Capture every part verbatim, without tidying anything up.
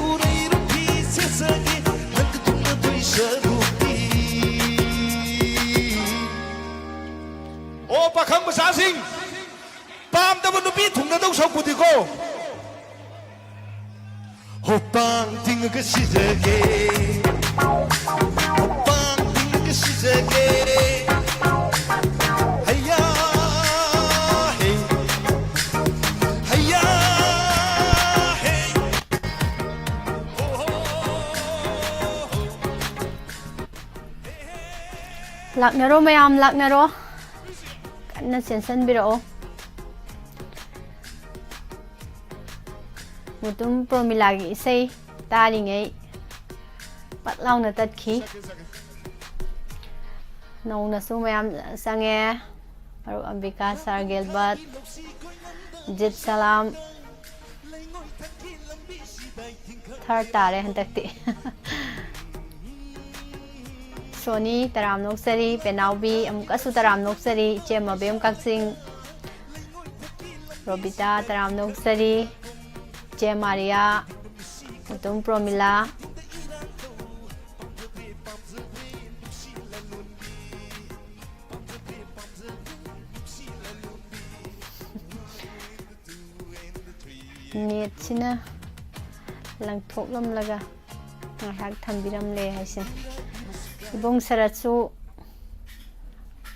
ꯎꯔꯩꯔꯨ ꯐꯤ ꯁꯦꯠꯆꯒꯦ ꯅꯪꯒ ꯊꯨꯡꯅꯗꯣꯏ ꯁꯔꯨꯛꯇꯤ꯫ ꯑꯣ, ꯄꯥꯈꯪ ꯃꯆꯥꯁꯤꯡ, ꯄꯥꯝꯗꯕ ꯅꯨꯄꯤ ꯊꯨꯡꯅꯗꯧ ꯁꯔꯨꯛꯄꯨꯗꯤꯀꯣ, ꯍꯣꯄꯥꯡ ꯇꯤꯡꯉꯒ ꯁꯤꯖꯒꯦ, ꯍꯣꯄꯥꯡ ꯇꯤꯡꯉꯒ ꯁꯤꯖꯒꯦ꯫ ꯍꯩꯌꯥ ꯍꯦ, ꯍꯩꯌꯥ ꯍꯦ꯫ ꯂꯥꯛꯅꯔꯣ ꯃꯌꯥꯝ, ꯂꯥꯛꯅꯔꯣ꯫ ꯀꯟꯅ ꯆꯦꯟꯁꯟꯕꯤꯔꯛꯑꯣ꯫ ꯃꯨꯇꯨꯝ ꯄ꯭ꯔꯣꯃꯤꯂꯥꯒꯤ ꯏꯁꯩ ꯇꯥꯔꯤꯉꯩ ꯄꯛ ꯂꯥꯎꯅ ꯇꯠꯈꯤ꯫ ꯅꯧꯅꯁꯨ ꯃꯌꯥꯝ ꯆꯪꯉꯦ꯫ ꯃꯔꯨꯞ ꯑꯝꯕꯤꯀꯥ, ꯁꯥꯔ ꯒꯤꯜꯕꯔꯠ, ꯖꯤꯠ ꯁꯂꯥꯝ꯫ ꯊꯥꯔꯠ ꯇꯥꯔꯦ ꯍꯟꯗꯛꯇꯤ꯫ ꯁꯣꯅꯤ, ꯇꯔꯥꯝꯅ ꯑꯣꯛꯆꯔꯤ꯫ ꯄꯦꯅꯥꯎꯕꯤ, ꯑꯃꯨꯛꯀꯁꯨ ꯇꯔꯥꯝꯅ ꯑꯣꯛꯆꯔꯤ꯫ ꯏꯆꯦ ꯃꯕꯦꯝ ꯀꯛꯆꯤꯡ꯫ ꯔꯣꯕꯤꯇꯥ, ꯇꯔꯥꯝꯅ ꯑꯣꯛꯆꯔꯤ꯫ ꯏꯆꯦ ꯃꯥꯔꯤꯌꯥ, ꯃꯨꯇꯨꯝ ꯄ꯭ꯔꯣꯃꯤꯂꯥ꯫ ꯅꯦꯠꯁꯤꯅ ꯂꯪꯊꯣꯛꯂꯝꯂꯒ ꯉꯥꯏꯍꯥꯛ ꯊꯝꯕꯤꯔꯝꯂꯦ ꯍꯥꯏꯁꯤꯅꯤ꯫ ꯏꯕꯨꯡ ꯁꯔꯠꯁꯨ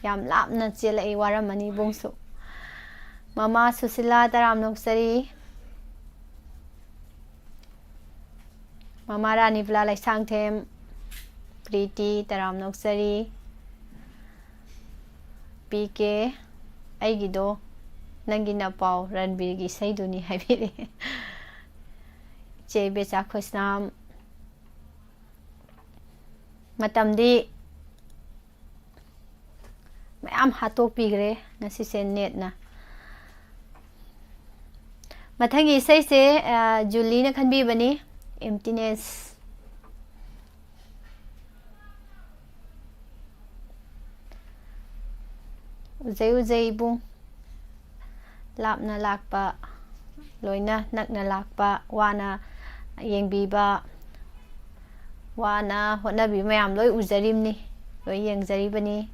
ꯌꯥꯝ ꯂꯥꯞꯅ ꯆꯦꯜꯂꯛꯏ, ꯋꯥꯔꯝꯃꯅꯤ ꯏꯕꯨꯡꯁꯨ꯫ ꯃꯃꯥ ꯁꯨꯁꯤꯂꯥ, ꯇꯔꯥꯝꯅ ꯑꯣꯛꯆꯔꯤ꯫ ꯃꯃꯥ ꯔꯥꯅꯤꯕꯂꯥ ꯂꯩꯁꯥꯡꯊꯦꯝ, ꯄ꯭ꯔꯤꯇꯤ, ꯇꯔꯥꯝꯅ ꯑꯣꯛꯆꯔꯤ꯫ ꯄꯤ ꯀꯦ, ꯑꯩꯒꯤꯗꯣ ꯅꯪꯒꯤ ꯅꯄꯥꯎ ꯔꯟꯕꯤꯔꯒꯤ ꯏꯁꯩꯗꯨꯅꯤ ꯍꯥꯏꯕꯤꯔꯛꯑꯦ꯫ ꯏꯆꯦ ꯏꯕꯦꯆꯥ ꯈꯨꯁꯅꯥꯝ꯫ ꯃꯇꯝꯗꯤ ꯃꯌꯥꯝ ꯍꯥꯠꯇꯣꯛꯄꯤꯈ꯭ꯔꯦ ꯉꯁꯤꯁꯦ ꯅꯦꯠꯅ꯫ ꯃꯊꯪꯒꯤ ꯏꯁꯩꯁꯦ, ꯑ, ꯖꯨꯂꯤꯅ ꯈꯟꯕꯤꯕꯅꯤ, Emptiness꯫ ꯎꯖꯩ ꯎꯖꯩ ꯏꯕꯨꯡ, ꯂꯥꯞꯅ ꯂꯥꯛꯄ, ꯂꯣꯏꯅ ꯅꯛꯅ ꯂꯥꯛꯄ, ꯋꯥꯅ ꯌꯦꯡꯕꯤꯕ, ꯋꯥꯅ ꯍꯣꯠꯅꯕꯤꯕ ꯃꯌꯥꯝ ꯂꯣꯏ ꯎꯖꯔꯤꯕꯅꯤ, ꯂꯣꯏ ꯌꯦꯡꯖꯔꯤꯕꯅꯤ꯫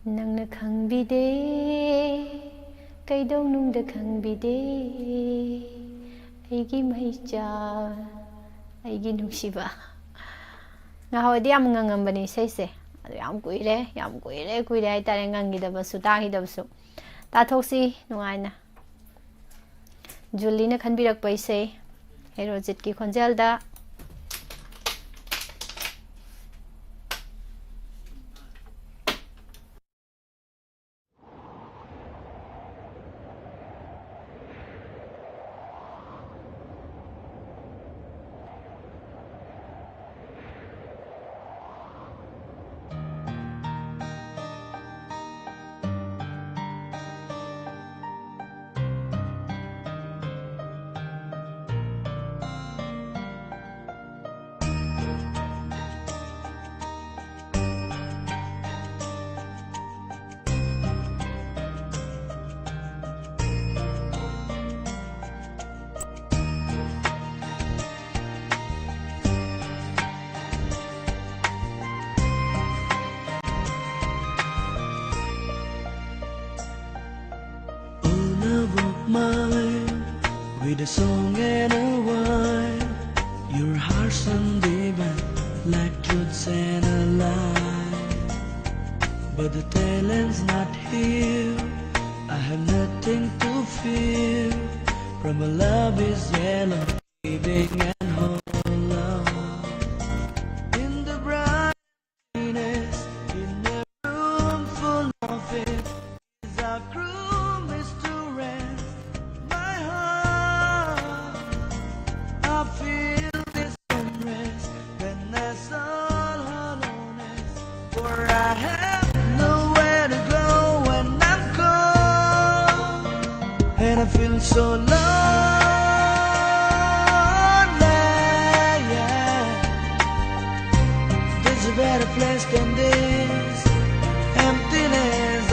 ꯅꯪꯅ ꯈꯪꯕꯤꯗꯦ, ꯀꯩꯗꯧꯅꯨꯡꯗ ꯈꯪꯕꯤꯗꯦ, ꯑꯩꯒꯤ ꯃꯩꯆꯥ, ꯑꯩꯒꯤ ꯅꯨꯡꯁꯤꯕ꯫ ꯉꯍꯥꯟꯋꯥꯏꯗꯤ ꯌꯥꯝ ꯉꯪꯉꯝꯕꯅꯤ ꯏꯁꯩꯁꯦ, ꯑꯗꯨ ꯌꯥꯝ ꯀꯨꯏꯔꯦ, ꯌꯥꯝ ꯀꯨꯏꯔꯦ, ꯀꯨꯏꯔꯦ ꯍꯥꯏꯇꯥꯔꯦ, ꯉꯪꯈꯤꯗꯕꯁꯨ, ꯇꯥꯈꯤꯗꯕꯁꯨ꯫ ꯇꯥꯊꯣꯛꯁꯤ ꯅꯨꯡꯉꯥꯏꯅ꯫ ꯖꯨꯂꯤꯅ ꯈꯟꯕꯤꯔꯛꯄ ꯏꯁꯩ, ꯍꯦꯔꯣꯖꯤꯠꯀꯤ ꯈꯣꯟꯖꯦꯜꯗ꯫ On a walk mile with a song and a wine. Your heart's undivided like truths and a lie. But the talent's not here. I have nothing to fear from a love is yellow, giving and hollow. In the brightness, in a room full of it, is a cruel mist to rest. My heart, I feel this unrest, then I saw hollowness, for I have nowhere to go when I'm cold, and I feel so lonely. Yeah. There's a better place than this. Emptiness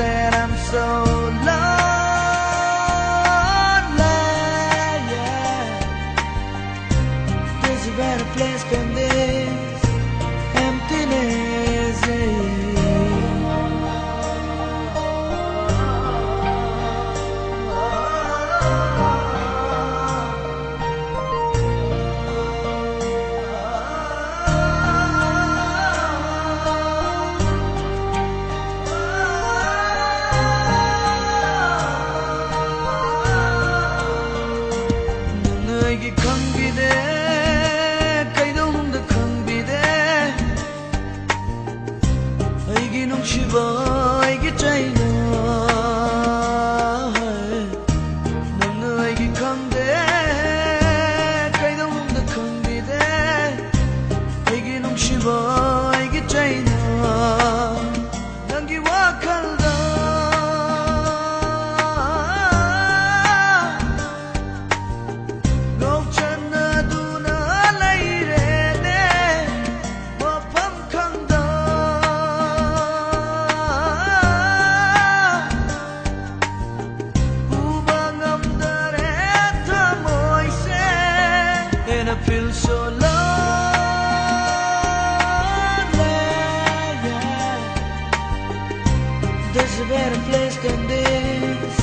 There's a better place than this.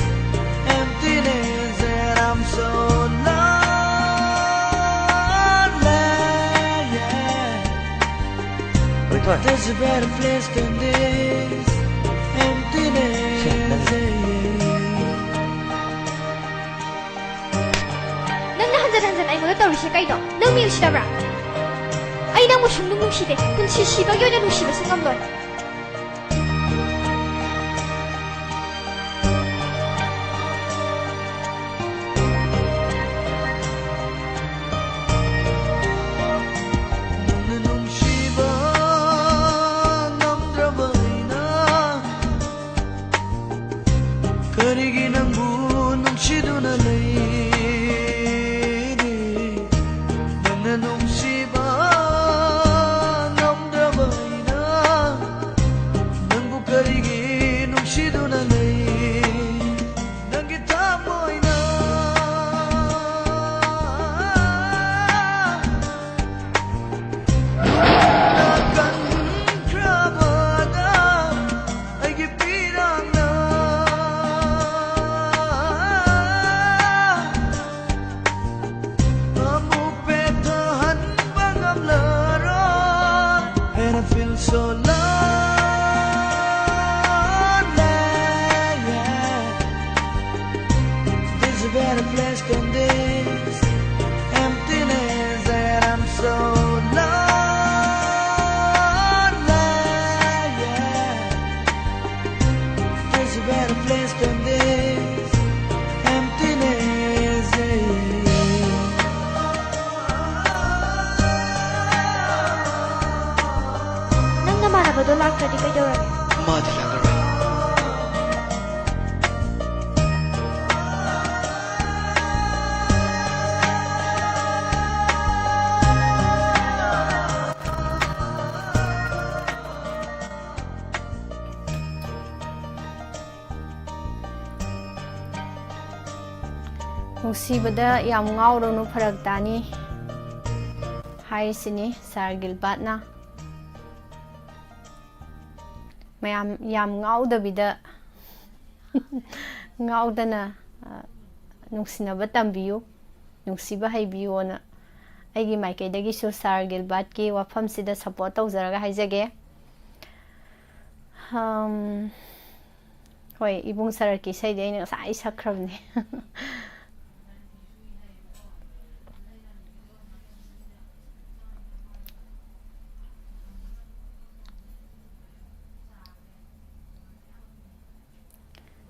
Emptiness and I'm so lonely. Yeah. There's a better place than this. Emptiness. Yeah. ꯅꯪꯅ ꯍꯟꯖꯟ ꯍꯟꯖꯟ ꯑꯩꯉꯣꯟꯗ ꯇꯧꯔꯤꯁꯦ ꯀꯩꯅꯣ? ꯅꯪ ꯃꯤ ꯎꯁꯤꯠꯇꯕ꯭ꯔꯥ? ꯑꯩ ꯅꯪꯕꯨ ꯁꯨꯡꯅꯨꯡ ꯅꯨꯡꯁꯤꯗꯦ꯫ ꯄꯨꯟꯁꯤ ꯁꯤꯕꯒꯤ ꯑꯣꯏꯅ ꯅꯨꯡꯁꯤꯕꯁꯨ ꯉꯝꯂꯣꯏ꯫ ꯅꯪꯅ ꯅꯨꯡꯁꯤꯕ ꯉꯝꯗ꯭ꯔꯕ ꯑꯩꯅ ꯀꯔꯤꯒꯤ ꯅꯪꯕꯨ ꯅꯨꯡꯁꯤꯗꯨꯅ ꯂꯩꯔꯤ? ꯅꯪꯅ ꯅꯨꯡꯁꯤꯕ ꯉꯝꯗ꯭ꯔꯕ ꯑꯩꯅ ꯅꯪꯕꯨ ꯀꯔꯤꯒꯤ ꯅꯨꯡꯁꯤꯗꯨꯅ ꯂꯩ? ꯅꯪꯒꯤ ꯊꯃꯣꯏꯅ ꯅꯥꯀꯟꯈ꯭ꯔꯕꯗ ꯑꯩꯒꯤ ꯄꯤꯔꯥꯡꯅ ꯑꯃꯨꯛ ꯄꯦꯊꯍꯟꯕ ꯉꯝꯂꯔꯣꯏ꯫ And I feel so lonely, yeah. There's a better place than this. Emptiness, and I'm so lonely, yeah. There's a better place than this. Emptiness, yeah. ꯅꯪ ꯅꯃꯥꯟꯅꯕꯗꯣ ꯂꯥꯛꯇ꯭ꯔꯗꯤ ꯀꯩꯗꯧꯔꯒꯦ? ꯃꯥꯗꯤ ꯂꯥꯛꯂꯔꯣꯏ꯫ ꯅꯨꯡꯁꯤꯕꯗ ꯌꯥꯝ ꯉꯥꯎꯔꯨꯅꯨ, ꯐꯔꯛ ꯇꯥꯅꯤ ꯍꯥꯏꯔꯤꯁꯤꯅꯤ ꯁꯥꯔ ꯒꯤꯜꯕꯥꯔꯠꯅ꯫ ꯃꯌꯥꯝ ꯌꯥꯝ ꯉꯥꯎꯗꯕꯤꯗ, ꯉꯥꯎꯗꯅ, ꯑ, ꯅꯨꯡꯁꯤꯅꯕ ꯇꯝꯕꯤꯌꯨ, ꯅꯨꯡꯁꯤꯕ ꯍꯩꯕꯤꯌꯨꯅ ꯑꯩꯒꯤ ꯃꯥꯏꯀꯩꯗꯒꯤꯁꯨ ꯁꯥꯔ ꯒꯤꯜꯕꯥꯔꯠꯀꯤ ꯋꯥꯐꯝꯁꯤꯗ ꯁꯞꯄꯣꯔꯠ ꯇꯧꯖꯔꯒ ꯍꯥꯏꯖꯒꯦ꯫ ꯑꯝ, ꯍꯣꯏ, ꯏꯕꯨꯡ ꯁꯔꯠꯀꯤ ꯏꯁꯩꯗꯤ ꯑꯩꯅ ꯉꯁꯥꯏ ꯁꯛꯈ꯭ꯔꯕꯅꯦ꯫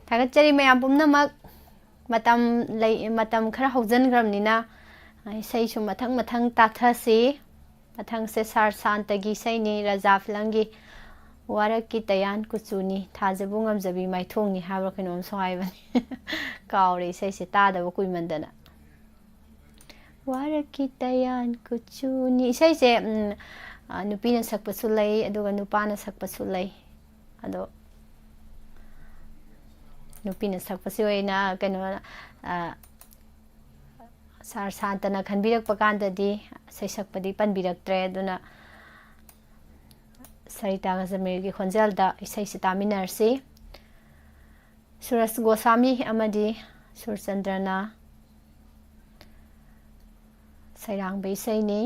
ꯊꯥꯒꯠꯆꯔꯤ ꯃꯌꯥꯝ ꯄꯨꯝꯅꯃꯛ꯫ ꯃꯇꯝ ꯂꯩ, ꯃꯇꯝ ꯈꯔ ꯍꯧꯖꯤꯟꯈ꯭ꯔꯕꯅꯤꯅ, ꯏꯁꯩꯁꯨ ꯃꯊꯪ ꯃꯊꯪ ꯇꯥꯊꯁꯤ꯫ ꯃꯊꯪꯁꯦ ꯁꯥꯔ ꯁꯥꯟꯇꯒꯤ ꯏꯁꯩꯅꯤ, ꯔꯖꯥ ꯐꯤꯂꯝꯒꯤ꯫ "ꯋꯥꯔꯛꯀꯤ ꯇꯌꯥꯟ ꯀꯨꯆꯨꯅꯤ, ꯊꯥꯖꯕꯨ ꯉꯝꯖꯕꯤ ꯃꯥꯏꯊꯣꯡꯅꯤ" ꯍꯥꯏꯕ꯭ꯔꯥ ꯀꯩꯅꯣꯝꯁꯨ ꯍꯥꯏꯕꯅꯤ꯫ ꯀꯥꯎꯔꯦ ꯏꯁꯩꯁꯦ, ꯇꯥꯗꯕ ꯀꯨꯏꯃꯟꯗꯅ꯫ "ꯋꯥꯔꯛꯀꯤ ꯇꯌꯥꯟ ꯀꯨꯆꯨꯅꯤ"꯫ ꯏꯁꯩꯁꯦ, ꯎꯝ, ꯑ, ꯅꯨꯄꯤꯅ ꯁꯛꯄꯁꯨ ꯂꯩ, ꯑꯗꯨꯒ ꯅꯨꯄꯥꯅ ꯁꯛꯄꯁꯨ ꯂꯩ꯫ ꯑꯗꯣ ꯅꯨꯄꯤꯅ ꯁꯛꯄꯁꯤ ꯑꯣꯏꯅ ꯀꯩꯅꯣ, ꯑ, ꯁꯥꯔ ꯁꯥꯟꯇꯅ ꯈꯟꯕꯤꯔꯛꯄ ꯀꯥꯟꯗꯗꯤ ꯁꯩꯁꯛꯄꯗꯤ ꯄꯟꯕꯤꯔꯛꯇ꯭ꯔꯦ꯫ ꯑꯗꯨꯅ ꯁꯔꯤꯇꯥ ꯒꯖꯃꯤꯔꯒꯤ ꯈꯣꯟꯖꯦꯜꯗ ꯏꯁꯩꯁꯤ ꯇꯥꯃꯤꯟꯅꯔꯁꯤ꯫ ꯁꯨꯔꯖ ꯒꯣꯁꯥꯃꯤ ꯑꯃꯗꯤ ꯁꯨꯔꯆꯟꯗ꯭ꯔꯅ ꯁꯩꯔꯥꯡꯕ ꯏꯁꯩꯅꯤ꯫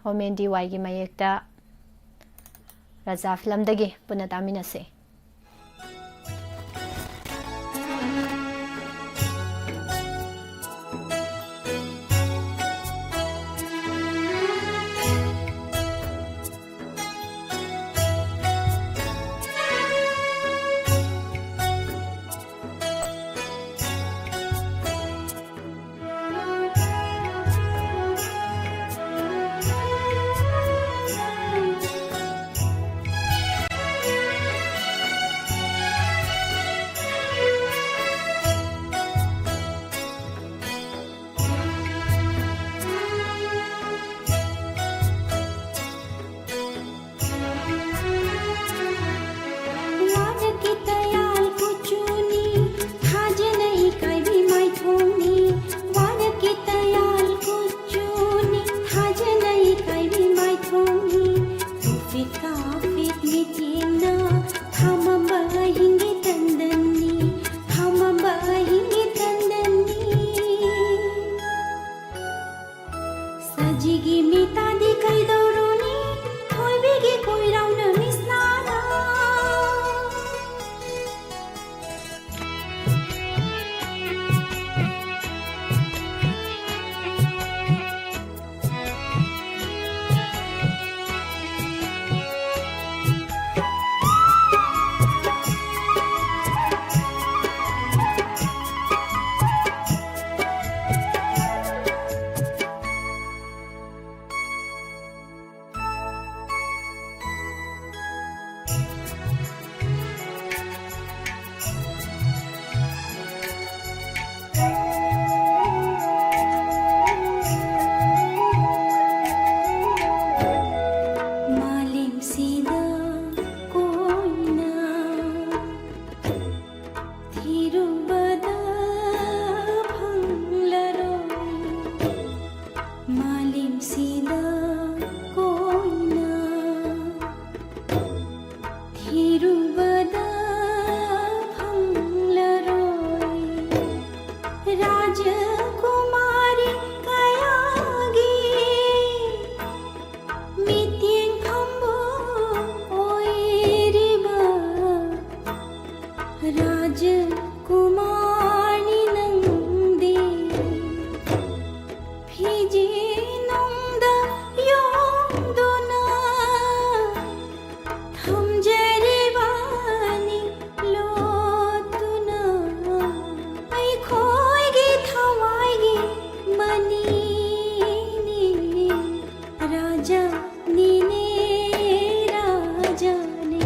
ꯍꯣꯃꯦꯟ ꯗꯤ ꯋꯥꯏꯒꯤ ꯃꯌꯦꯛꯇ ꯔꯖꯥ ꯐꯤꯂꯝꯗꯒꯤ ꯄꯨꯟꯅ ꯇꯥꯃꯤꯟꯅꯁꯤ꯫ ꯊꯤꯔꯨꯕꯗ ꯐꯪꯂꯔꯣꯏ ꯃꯥꯂꯦꯝꯁꯤꯗ ꯀꯣꯏꯅ꯫ ꯊꯤꯔꯨꯕꯗ ꯐꯪꯂꯔꯣꯏ ꯔꯥꯖꯀꯨꯃꯥꯔꯤ ꯀꯌꯥꯒꯤ ꯃꯤꯠꯌꯦꯡ ꯐꯝꯕ ꯑꯣꯏꯔꯤꯕ ꯔꯥꯖꯀꯨꯃꯥꯔꯅꯤ ꯅꯪꯗꯤ꯫ ꯐꯤꯖꯤ ꯅꯨꯡꯗ ꯌꯣꯝꯗꯨꯅ ꯊꯝꯖꯔꯤꯕꯅꯤ ꯂꯣꯠꯇꯨꯅ ꯑꯩꯈꯣꯏꯒꯤ ꯊꯋꯥꯏꯒꯤ ꯃꯅꯤꯅꯤ꯫ ꯔꯥꯖꯥꯅꯤꯅꯦ, ꯔꯥꯖꯥꯅꯤ꯫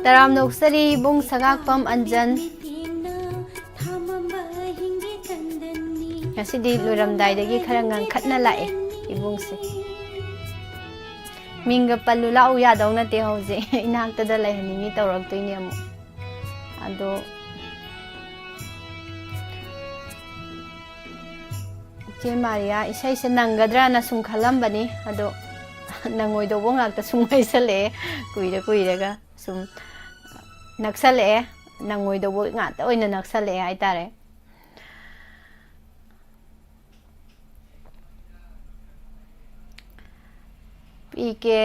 ꯇꯔꯥꯝ ꯅꯣꯛꯆꯔꯤ ꯏꯕꯨꯡ ꯁꯒꯥꯛꯄꯝ ꯑꯟꯖꯟ꯫ ꯉꯁꯤꯗꯤ ꯂꯣꯏꯔꯝꯗꯥꯏꯗꯒꯤ ꯈꯔ ꯉꯪꯈꯠꯅ ꯂꯥꯛꯑꯦ ꯏꯕꯨꯡꯁꯦ꯫ ꯃꯤꯡꯒ ꯄꯜꯂꯨ ꯂꯥꯛꯎ ꯌꯥꯗꯧ ꯅꯠꯇꯦ ꯍꯧꯖꯤꯛ꯫ ꯏꯅꯥꯛꯇꯗ ꯂꯩꯍꯟꯅꯤꯡꯉꯤ ꯇꯧꯔꯛꯇꯣꯏꯅꯦ ꯑꯃꯨꯛ꯫ ꯑꯗꯣ ꯏꯆꯦ ꯃꯥꯔꯤꯌꯥ, ꯏꯁꯩꯁꯦ ꯅꯪꯒꯗ꯭ꯔꯅ ꯁꯨꯝ ꯈꯜꯂꯝꯕꯅꯤ, ꯑꯗꯣ ꯅꯪꯉꯣꯏꯗꯧꯕ ꯉꯥꯛꯇ ꯁꯨꯝ ꯍꯥꯏꯁꯜꯂꯛꯑꯦ꯫ ꯀꯨꯏꯔ ꯀꯨꯏꯔꯒ ꯁꯨꯝ ꯅꯛꯁꯜꯂꯛꯑꯦ, ꯅꯪꯉꯣꯏꯗꯧꯕ ꯉꯥꯛꯇ ꯑꯣꯏꯅ ꯅꯛꯁꯜꯂꯛꯑꯦ ꯍꯥꯏꯇꯥꯔꯦ꯫ ꯄꯤ ꯀꯦ,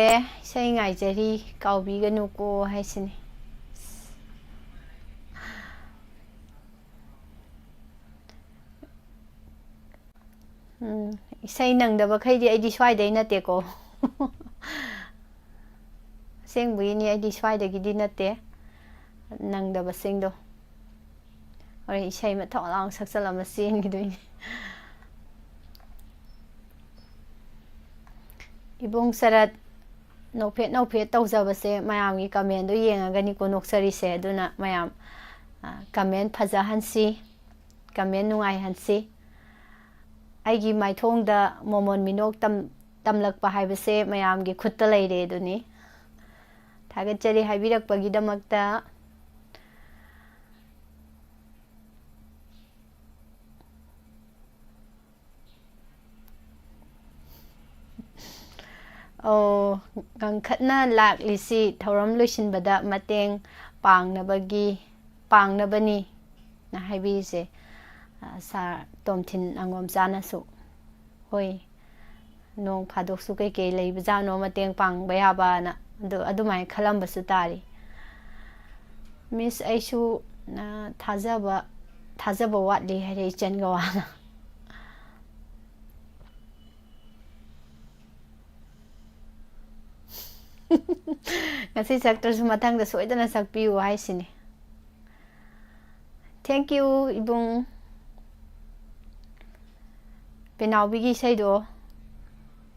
ꯏꯁꯩ ꯉꯥꯏꯖꯔꯤ, ꯀꯥꯎꯕꯤꯒꯅꯨꯀꯣ ꯍꯥꯏꯁꯤꯅꯤ꯫ ꯎꯝ, ꯏꯁꯩ ꯅꯪꯗꯕꯈꯩꯗꯤ ꯑꯩꯗꯤ ꯁ꯭ꯋꯥꯏꯗꯩ ꯅꯠꯇꯦꯀꯣ꯫ ꯑꯁꯦꯡꯕꯒꯤꯅꯤ, ꯑꯩꯗꯤ ꯁ꯭ꯋꯥꯏꯗꯒꯤꯗꯤ ꯅꯠꯇꯦ꯫ ꯅꯪꯗꯕꯁꯤꯡꯗꯣ ꯍꯣꯔꯦꯟ ꯏꯁꯩ ꯃꯊꯧ ꯂꯥꯡ ꯁꯛꯆꯜꯂꯝꯃ ꯆꯦꯟꯈꯤꯗꯣꯏꯅꯤ꯫ ꯏꯕꯨꯡ ꯁꯔꯠ ꯅꯣꯛꯐꯦꯠ ꯅꯣꯛꯐꯦꯠ ꯇꯧꯖꯕꯁꯦ ꯃꯌꯥꯝꯒꯤ ꯀꯃꯦꯟꯗꯣ ꯌꯦꯡꯉꯒꯅꯤꯀꯣ ꯅꯣꯛꯆꯔꯤꯁꯦ꯫ ꯑꯗꯨꯅ ꯃꯌꯥꯝ, ꯑ, ꯀꯃꯦꯟ ꯐꯖꯍꯟꯁꯤ, ꯀꯃꯦꯟ ꯅꯨꯡꯉꯥꯏꯍꯟꯁꯤ꯫ ꯑꯩꯒꯤ ꯃꯥꯏꯊꯣꯡꯗ ꯃꯣꯃꯣꯟ ꯃꯤꯅꯣꯛ ꯇꯝ-, ꯇꯝꯂꯛꯄ ꯍꯥꯏꯕꯁꯦ ꯃꯌꯥꯝꯒꯤ ꯈꯨꯠꯇ ꯂꯩꯔꯦ ꯑꯗꯨꯅꯤ꯫ ꯊꯥꯒꯠꯆꯔꯤ ꯍꯥꯏꯕꯤꯔꯛꯄꯒꯤꯗꯃꯛꯇ꯫ ꯑꯣ, ꯉꯪꯈꯠꯅ ꯂꯥꯛꯂꯤꯁꯤ ꯊꯧꯔꯝ ꯂꯣꯏꯁꯤꯟꯕꯗ ꯃꯇꯦꯡ ꯄꯥꯡꯅꯕꯒꯤ, ꯄꯥꯡꯅꯕꯅꯤꯅ ꯍꯥꯏꯕꯤꯔꯤꯁꯦ, ꯑ, ꯁꯥꯔ ꯇꯣꯝꯊꯤꯟ ꯑꯉꯣꯝꯆꯥꯅꯁꯨ꯫ ꯍꯣꯏ, ꯅꯣꯡ ꯐꯥꯗꯣꯛꯁꯨ ꯀꯩꯀꯩ ꯂꯩꯕꯖꯥꯠꯅꯣ ꯃꯇꯦꯡ ꯄꯥꯡꯕ ꯌꯥꯕꯅ, ꯑꯗꯨ, ꯑꯗꯨꯃꯥꯏꯅ ꯈꯜꯂꯝꯕꯁꯨ ꯇꯥꯔꯤ꯫ ꯃꯤꯁ, ꯑꯩꯁꯨ, ꯑ, ꯊꯥꯖꯕ, ꯊꯥꯖꯕ ꯋꯥꯠꯂꯤ ꯍꯥꯏꯔꯦ ꯏꯆꯟ ꯒꯋꯥꯅ꯫ ꯉꯁꯤ ꯁꯛꯇ꯭ꯔꯁꯨ ꯃꯊꯪꯗ ꯁꯣꯏꯗꯅ ꯁꯛꯄꯤꯌꯨ ꯍꯥꯏꯁꯤꯅꯤ꯫ Thank you, ꯏꯕꯨꯡ꯫ ꯄꯦꯅꯥꯎꯕꯤꯒꯤ ꯏꯁꯩꯗꯣ,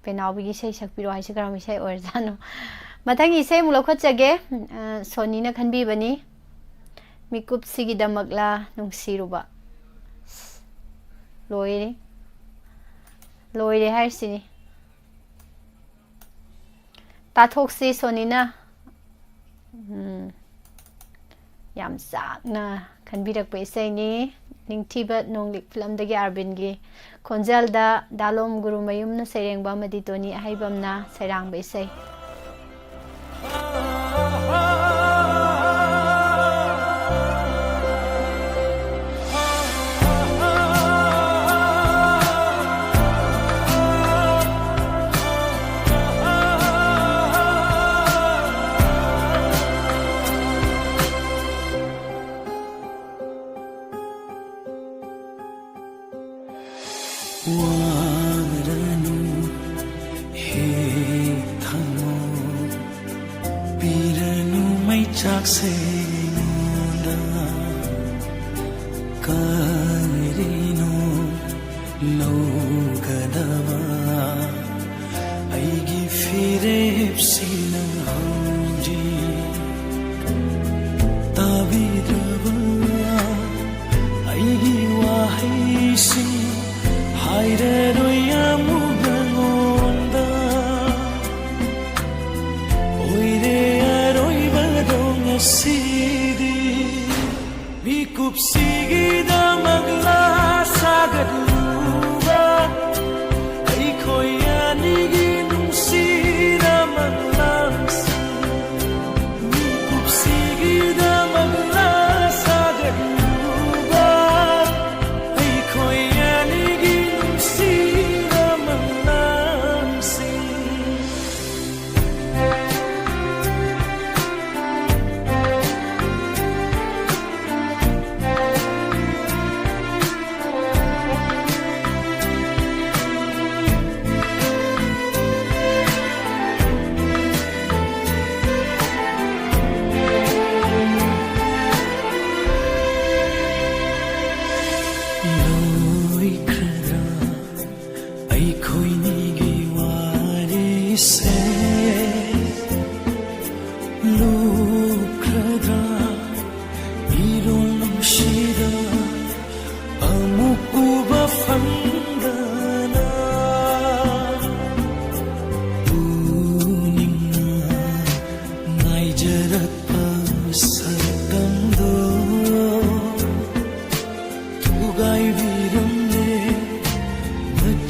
ꯄꯦꯅꯥꯎꯕꯤꯒꯤ ꯏꯁꯩ ꯁꯛꯄꯤꯔꯣ ꯍꯥꯏꯁꯦ ꯀꯔꯝꯕ ꯏꯁꯩ ꯑꯣꯏꯔꯖꯥꯠꯅꯣ? ꯃꯊꯪꯒꯤ ꯏꯁꯩ ꯑꯃꯨꯛ ꯂꯧꯈꯠꯆꯒꯦ꯫ ꯑ, ꯁꯣꯅꯤꯅ ꯈꯟꯕꯤꯕꯅꯤ꯫ ꯃꯤꯀꯨꯞꯁꯤꯒꯤꯗꯃꯛꯂꯥ ꯅꯨꯡꯁꯤꯔꯨꯕ꯫ ꯂꯣꯏꯔꯦ꯫ ꯂꯣꯏꯔꯦ ꯍꯥꯏꯔꯤꯁꯤꯅꯤ꯫ ꯇꯥꯊꯣꯛꯁꯤ ꯁꯣꯅꯤꯅ꯫ ꯎꯝ꯫ ꯌꯥꯝ ꯆꯥꯛꯅ ꯈꯟꯕꯤꯔꯛꯄ ꯏꯁꯩꯅꯤ꯫ ꯅꯤꯡꯊꯤꯕ ꯅꯣꯡꯂꯤꯛ ꯐꯤꯂꯝꯗꯒꯤ ꯑꯥꯔꯕꯤꯟꯒꯤ ꯈꯣꯟꯖꯦꯜꯗ ꯗꯥꯂꯣꯝ ꯒꯨꯔꯨꯃꯌꯨꯝꯅ ꯁꯩꯔꯦꯡꯕ ꯑꯃꯗꯤ ꯇꯣꯅꯤ ꯑꯍꯩꯕꯝꯅ ꯁꯩꯔꯥꯡꯕ ꯏꯁꯩ꯫ ꯋꯥꯔꯅꯨ ꯍꯦ ꯊꯃꯣꯏ, ꯄꯤꯔꯅꯨ ꯃꯩꯆꯥꯛꯁꯦ ꯑꯩꯉꯣꯟꯗ꯫ ꯀꯔꯤꯅꯣ ꯂꯧꯒꯗꯕ ꯑꯩꯒꯤ ꯐꯤꯔꯦꯞꯁꯤꯅ ꯍꯧꯖꯤꯛ ꯇꯥꯕꯤꯗ꯭ꯔꯕ ꯑꯩꯒꯤ ꯋꯥꯍꯩꯁꯤꯡ ꯍꯥꯏꯔꯔꯣꯏ ꯑꯃꯨꯛ ꯅꯉꯣꯟꯗ꯫ ꯑꯣꯏꯔꯦ ꯑꯔꯣꯏꯕꯗꯣ ꯉꯁꯤꯗꯤ꯫ ꯃꯤꯀꯨꯞꯁꯤꯒꯤꯗꯃꯛꯂꯥ ꯁꯥꯒꯠꯂꯨꯕ ꯑꯩꯈꯣꯏ ꯑꯅꯤꯒꯤ ꯅꯨꯡꯁꯤꯅ ꯃꯪꯂꯥꯟꯁꯤꯡ꯫ ꯃꯤꯀꯨꯞꯁꯤꯒꯤꯗꯃꯛꯂꯥ ꯁꯥꯒꯠꯂꯨꯕ ꯑꯩꯈꯣꯏ ꯑꯅꯤꯒꯤ ꯅꯨꯡꯁꯤ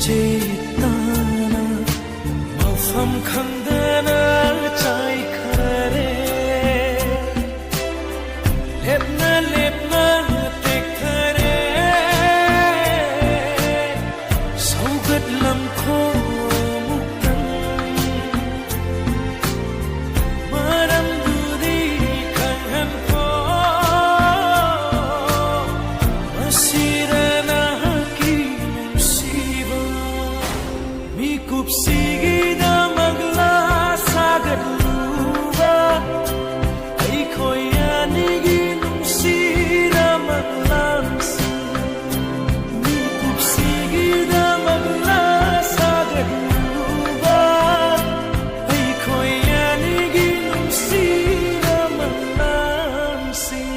ꯆꯦꯇꯅ ꯃꯐꯝ ꯈꯪꯗꯅ ꯆꯥꯏꯈꯔꯦ꯫ ꯂꯦꯞꯅ ꯂꯦꯞꯅ ꯇꯦꯛꯊꯔꯦ꯫ ꯁꯧꯒꯠꯂꯝꯈꯣ ꯑꯃꯨꯛꯇꯪ꯫ ꯃꯔꯝꯗꯨꯗꯤ ꯈꯪꯍꯟꯈꯣ꯫ ꯃꯁꯤꯔ ꯅꯍꯥꯛꯀꯤ ꯅꯨꯡꯁꯤꯕ? ꯃꯤꯀꯨꯞꯁꯤꯒꯤꯗꯃꯛꯂꯥ ꯁꯥꯒꯠꯂꯨꯕ ꯑꯩꯈꯣꯏ ꯑꯅꯤꯒꯤ ꯅꯨꯡꯁꯤꯔꯕ ꯃꯪꯂꯥꯟꯁꯤꯡ? ꯃꯤꯀꯨꯞꯁꯤꯒꯤꯗꯃꯛꯂꯥ ꯁꯥꯒꯠꯂꯨꯕ ꯑꯩꯈꯣꯏ ꯑꯅꯤꯒꯤ ꯅꯨꯡꯁꯤꯔꯕ ꯃꯪꯂꯥꯟꯁꯤꯡ?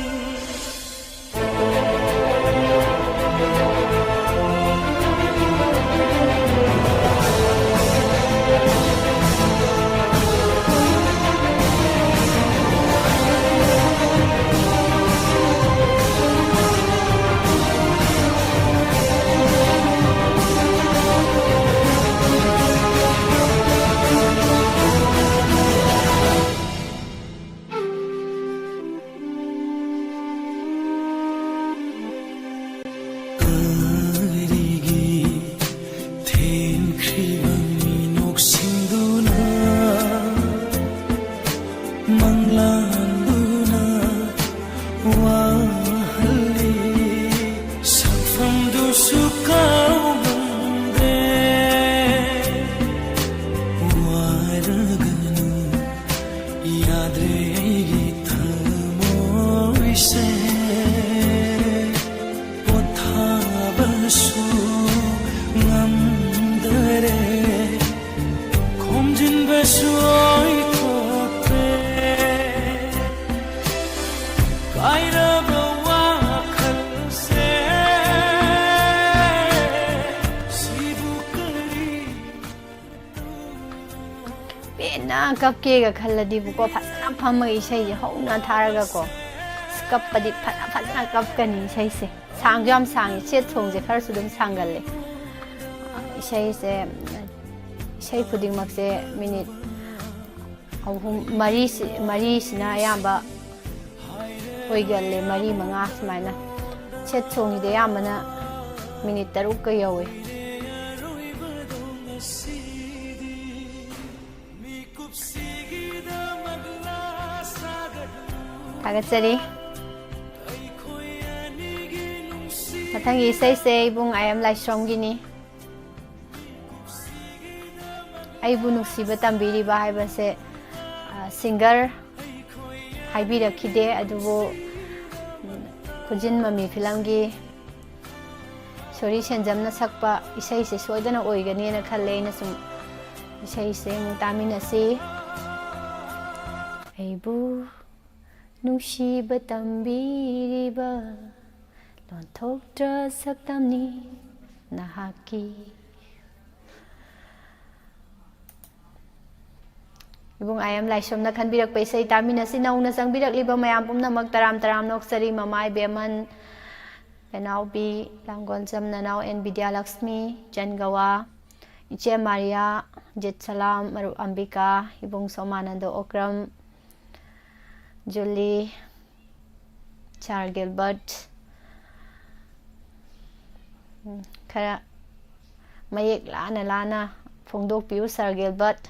ꯀꯔꯤꯒꯤ ꯊꯦꯡꯈ꯭ꯔꯤꯕ ꯃꯤꯅꯣꯛꯁꯤꯡꯗꯨꯅ ꯃꯪꯂꯥꯟꯗꯨꯅ ꯋꯥꯍꯜꯂꯤ? ꯁꯛꯐꯝꯗꯨꯁꯨ ꯀꯥꯎꯉꯝꯗꯦ꯫ ꯋꯥꯔꯒꯅꯨ, ꯌꯥꯗ꯭ꯔꯦ ꯑꯩꯒꯤ ꯊꯃꯣꯏꯁꯦ꯫ ꯄꯣꯊꯥꯕꯁꯨ ꯉꯝꯗꯔꯦ, ꯈꯣꯝꯖꯤꯟꯕꯁꯨ ꯑꯣꯏꯊꯣꯛꯇꯦ꯫ ꯀꯥꯏꯔꯕ ꯋꯥꯈꯜꯁꯦ ꯁꯤꯕꯨ ꯀꯔꯤ? ꯄꯦꯟꯅ ꯀꯞꯀꯦꯒ ꯈꯜꯂꯗꯤꯕꯨꯀꯣ, ꯐꯖꯅ ꯐꯝꯃꯒ ꯏꯁꯩꯁꯦ ꯍꯧꯅ ꯊꯥꯔꯒꯀꯣ, ꯑꯁ, ꯀꯞꯄꯗꯤ ꯐꯖ ꯐꯖꯅ ꯀꯞꯀꯅꯤ ꯏꯁꯩꯁꯦ꯫ ꯁꯥꯡꯁꯨ ꯌꯥꯝ ꯁꯥꯡꯉꯤ, ꯁꯦꯠ ꯁꯣꯡꯁꯦ ꯈꯔꯁꯨ ꯑꯗꯨꯝ ꯁꯥꯡꯒꯜꯂꯦ꯫ ꯏꯁꯩꯁꯦ, ꯏꯁꯩ ꯈꯨꯗꯤꯡꯃꯛꯁꯦ ꯃꯤꯅꯤꯠ ꯑꯍꯨꯝ, ꯃꯔꯤꯁꯤ-, ꯃꯔꯤꯁꯤꯅ ꯑꯌꯥꯝꯕ ꯑꯣꯏꯒꯜꯂꯦ, ꯃꯔꯤ ꯃꯉꯥ ꯁꯨꯃꯥꯏꯅ꯫ ꯁꯦꯠ ꯁꯣꯡꯁꯤꯗꯤ ꯑꯌꯥꯝꯕꯅ ꯃꯤꯅꯤꯠ ꯇꯔꯨꯛꯀ ꯌꯧꯋꯦ꯫ ꯊꯥꯒꯠꯆꯔꯤ꯫ ꯃꯊꯪꯒꯤ ꯏꯁꯩꯁꯦ ꯏꯕꯨꯡ ꯑꯥꯏ ꯑꯦꯝ ꯂꯥꯏꯁ꯭ꯔꯝꯒꯤꯅꯤ꯫ ꯑꯩꯕꯨ ꯅꯨꯡꯁꯤꯕ ꯇꯝꯕꯤꯔꯤꯕ ꯍꯥꯏꯕꯁꯦ, ꯑ, ꯁꯤꯡꯒꯔ ꯍꯥꯏꯕꯤꯔꯛꯈꯤꯗꯦ, ꯑꯗꯨꯕꯨ, ꯎꯝ, ꯈꯨꯖꯤꯟ ꯃꯃꯤ ꯐꯤꯂꯝꯒꯤ ꯁꯣꯔꯤ ꯁꯦꯟꯖꯝꯅ ꯁꯛꯄ ꯏꯁꯩꯁꯦ ꯁꯣꯏꯗꯅ ꯑꯣꯏꯒꯅꯤꯅ ꯈꯜꯂꯦ꯫ ꯑꯩꯅ ꯁꯨꯝ ꯏꯁꯩꯁꯦ ꯑꯃꯨꯛ ꯇꯥꯃꯤꯟꯅꯁꯤ꯫ ꯑꯩꯕꯨ ꯅꯨꯡꯁꯤꯕ ꯇꯝꯕꯤꯔꯤꯕ ꯂꯣꯟꯊꯣꯛꯇ꯭ꯔ ꯁꯛꯇꯝꯅꯤ ꯅꯍꯥꯛꯀꯤ꯫ ꯏꯕꯨꯡ ꯑꯥꯏ ꯑꯦꯝ ꯂꯥꯏꯁ꯭ꯔꯝꯅ ꯈꯟꯕꯤꯔꯛꯄ ꯏꯁꯩ ꯇꯥꯃꯤꯟꯅꯁꯤ꯫ ꯅꯧꯅ ꯆꯪꯕꯤꯔꯛꯂꯤꯕ ꯃꯌꯥꯝ ꯄꯨꯝꯅꯃꯛ ꯇꯔꯥꯝ ꯇꯔꯥꯝꯅ ꯑꯣꯛꯆꯔꯤ꯫ ꯃꯃꯥ ꯏꯕꯦꯝꯍꯟ, ꯄꯦꯅꯥꯎꯕꯤ, ꯂꯥꯡꯒꯣꯜꯖꯝ ꯅꯅꯥꯎ ꯑꯦꯟ ꯕꯤꯗ꯭ꯌꯥꯂꯛꯁꯃꯤ, ꯖꯟ ꯒꯋꯥ, ꯏꯆꯦ ꯃꯥꯔꯤꯌꯥ, ꯖꯤꯠ ꯁꯂꯥꯝ, ꯃꯔꯨꯞ ꯑꯝꯕꯤꯀꯥ, ꯏꯕꯨꯡ ꯁꯣꯃꯥꯅꯟꯗ ꯑꯣꯀ꯭ꯔꯝ, ꯖꯨꯂꯤ, ꯁꯥꯔ ꯒꯤꯜꯕꯔꯠ, ꯎꯝ, ꯈꯔ ꯃꯌꯦꯛ ꯂꯥꯅ ꯂꯥꯅ ꯐꯣꯡꯗꯣꯛꯄꯤꯌꯨ, ꯁꯥꯔ ꯒꯤꯜꯕꯔꯠ꯫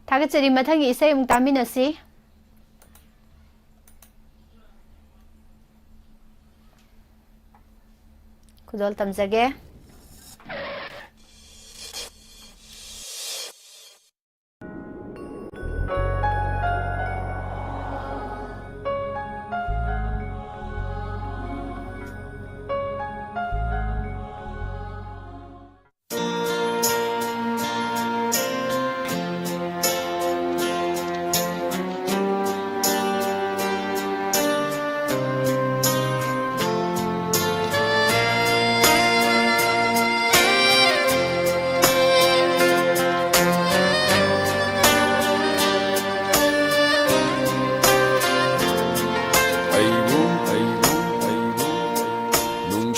ꯊꯥꯒꯠꯆꯔꯤ꯫ ꯃꯊꯪꯒꯤ ꯏꯁꯩ ꯑꯃꯨꯛ ꯇꯥꯃꯤꯟꯅꯁꯤ꯫ ꯈꯨꯗꯣꯜ ꯇꯝꯖꯒꯦ꯫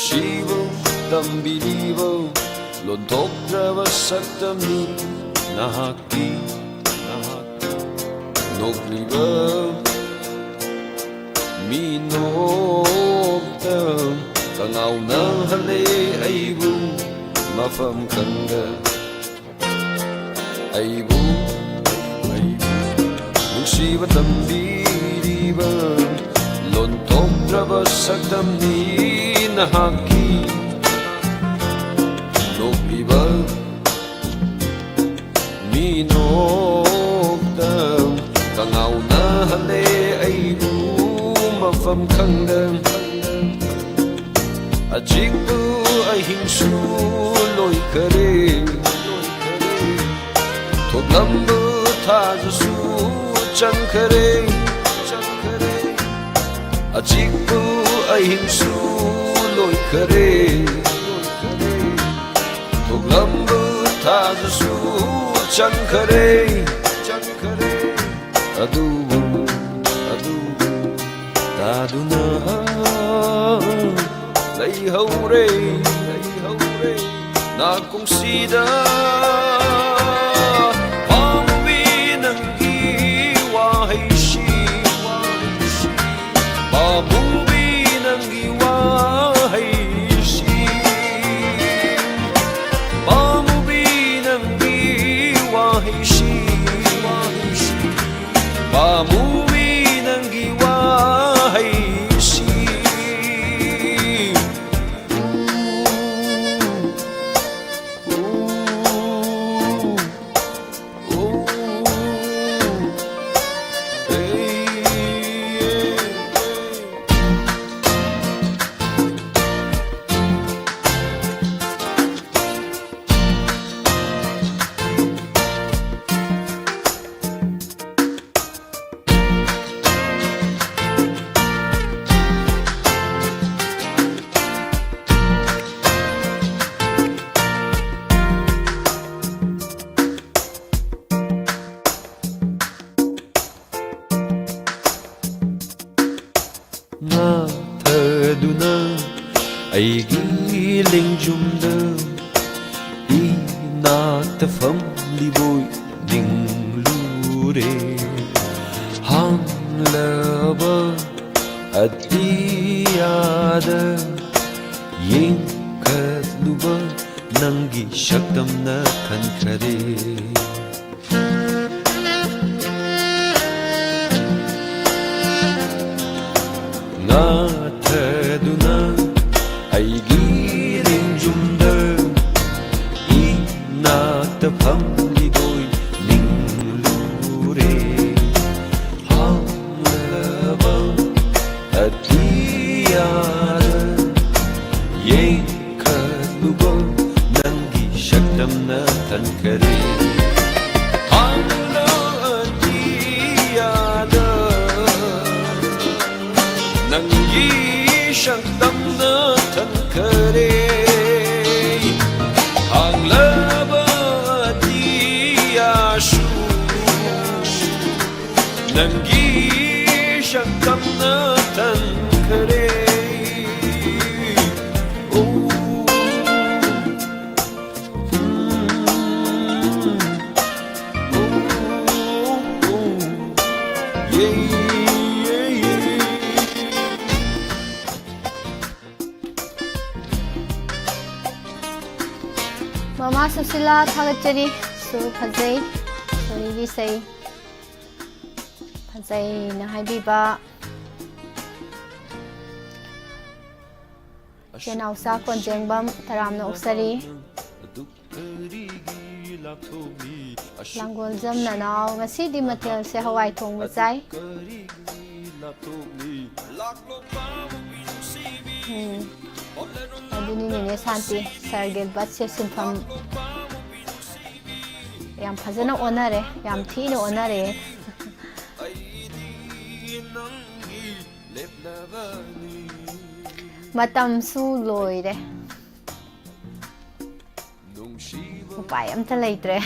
ꯁꯤꯕꯨ ꯇꯝꯕꯤꯔꯤꯕ ꯂꯣꯟꯊꯣꯛꯇ꯭ꯔꯕ ꯁꯛꯇꯝꯅꯤ ꯅꯍꯥꯛꯀꯤ, ꯅꯍꯥꯛꯀꯤ ꯅꯣꯛꯂꯤꯕ ꯃꯤꯅꯣꯛꯇ ꯀꯉꯥꯎꯅꯍꯜꯂꯦ ꯑꯩꯕꯨ ꯃꯐꯝ ꯈꯪꯗ꯫ ꯑꯩꯕꯨ, ꯑꯩꯕꯨ ꯅꯨꯡꯁꯤꯕ ꯇꯝꯕꯤꯔꯤꯕ ꯂꯣꯟꯊꯣꯛꯇ꯭ꯔꯕ ꯁꯛꯇꯝꯅꯤ ꯅꯍꯥꯛꯀꯤ ꯅꯣꯛꯂꯤꯕ ꯃꯤꯅꯣꯛꯇ ꯀꯉꯥꯎꯅꯍꯜꯂꯦ ꯑꯩꯕꯨ ꯃꯐꯝ ꯈꯪꯗ꯫ ꯑꯆꯤꯛꯄ ꯑꯍꯤꯡꯁꯨ ꯂꯣꯏꯈꯔꯦ, ꯊꯣꯛꯂꯝꯕ ꯊꯥꯖꯁꯨ ꯆꯪꯈꯔꯦ꯫ ꯑꯆꯤꯛꯄ ꯑꯍꯤꯡꯁꯨ ꯂꯣꯏꯈꯔꯦ, ꯊꯣꯛꯂꯝꯕ ꯊꯥꯖꯁꯨ ꯆꯪꯈꯔꯦ꯫ ꯑꯗꯨꯕꯨ, ꯑꯗꯨꯕꯨ ꯇꯥꯗꯨꯅ ꯂꯩꯍꯧꯔꯦ, ꯂꯩꯍꯧꯔꯦ ꯅꯥꯀꯣꯡꯁꯤꯗ꯫ ꯄꯥꯝꯃꯨꯕꯤ ꯅꯪꯒꯤ ꯋꯥꯍꯩꯁꯤ, ꯄꯥꯝꯃꯨꯕꯤ ꯅꯪꯒꯤ ꯋꯥꯍꯩꯁꯤ, ꯄꯥꯝꯃꯨꯕꯤ ꯅꯪꯒꯤ ꯋꯥꯍꯩꯁꯤ, ꯄꯥꯝꯃꯨꯕꯤ ꯅꯪꯒꯤ ꯋꯥꯍꯩꯁꯤ꯫ ꯅꯥꯊꯗꯨꯅ ꯑꯩꯒꯤ ꯂꯦꯡꯖꯨꯝꯗ ꯏꯅꯥꯛꯇ ꯐꯝꯂꯤꯕꯣꯏ ꯅꯤꯡꯂꯨꯔꯦ꯫ ꯍꯥꯡꯂꯕ ꯑꯇꯤꯌꯥꯗ ꯌꯦꯡꯈꯠꯂꯨꯕ ꯅꯪꯒꯤ ꯁꯛꯇꯝꯅ ꯊꯟꯈꯔꯦ꯫ ꯉꯥꯊꯗꯨꯅ ꯑꯩꯒꯤ ꯂꯦꯡꯖꯨꯝꯗ ꯏꯅꯥꯛꯇ ꯐꯝꯂꯤꯕꯣꯏ ꯅꯤꯡꯂꯨꯔꯦ꯫ ꯍꯥꯡꯂꯕ ꯑꯇꯤꯌꯥꯗ ꯌꯦꯡꯈꯠꯂꯨꯕ ꯅꯪꯒꯤ ꯁꯛꯇꯝꯅ ꯊꯟꯈꯔꯦ꯫ ꯍꯥꯡꯂꯕ ꯑꯇꯤꯌꯥꯗ ꯅꯪꯒꯤ ꯁꯛꯇꯝꯅ ꯊꯟꯈꯔꯦ꯫ ꯍꯥꯡꯂꯕ ꯑꯇꯤꯌꯥꯁꯨ ꯅꯪꯒꯤ ꯁꯛꯇꯝꯅ ꯊꯟꯈꯔꯦ꯫ ꯎ, ꯎ, ꯎ, ꯎ, ꯌꯦ, ꯌꯦ, ꯌꯦ꯫ ꯃꯃꯥ ꯁꯨꯁꯤꯂꯥ, ꯊꯥꯒꯠꯆꯔꯤ꯫ ꯁꯨꯔ ꯐꯖꯩ꯫ ꯁꯣꯔꯤꯒꯤ ꯏꯁꯩ ꯐꯖꯩꯅ ꯍꯥꯏꯕꯤꯕ꯫ ꯆꯦꯅꯥꯎꯆꯥ ꯀꯣꯟꯖꯦꯡꯕꯝ, ꯇꯔꯥꯝꯅ ꯑꯣꯛꯆꯔꯤ꯫ ꯂꯥꯡꯒꯣꯜꯖꯝ ꯅꯅꯥꯎ, ꯉꯁꯤꯗꯤ ꯃꯊꯦꯜꯁꯦ ꯍꯋꯥꯏ ꯊꯣꯡꯕ ꯆꯥꯏ꯫ ꯎꯝ꯫ ꯑꯗꯨꯅꯤ ꯅꯦꯅꯦ ꯁꯥꯟꯇꯤ, ꯁꯥꯔ ꯒꯤꯜꯕꯔꯠꯁꯦ ꯁꯤꯟꯐꯝ ꯌꯥꯝ ꯐꯖꯅ ꯑꯣꯟꯅꯔꯦ, ꯌꯥꯝ ꯊꯤꯅ ꯑꯣꯟꯅꯔꯦ꯫ ꯃꯇꯝꯁꯨ ꯂꯣꯏꯔꯦ꯫ ꯎꯄꯥꯏ ꯑꯝꯇ ꯂꯩꯇ꯭ꯔꯦ꯫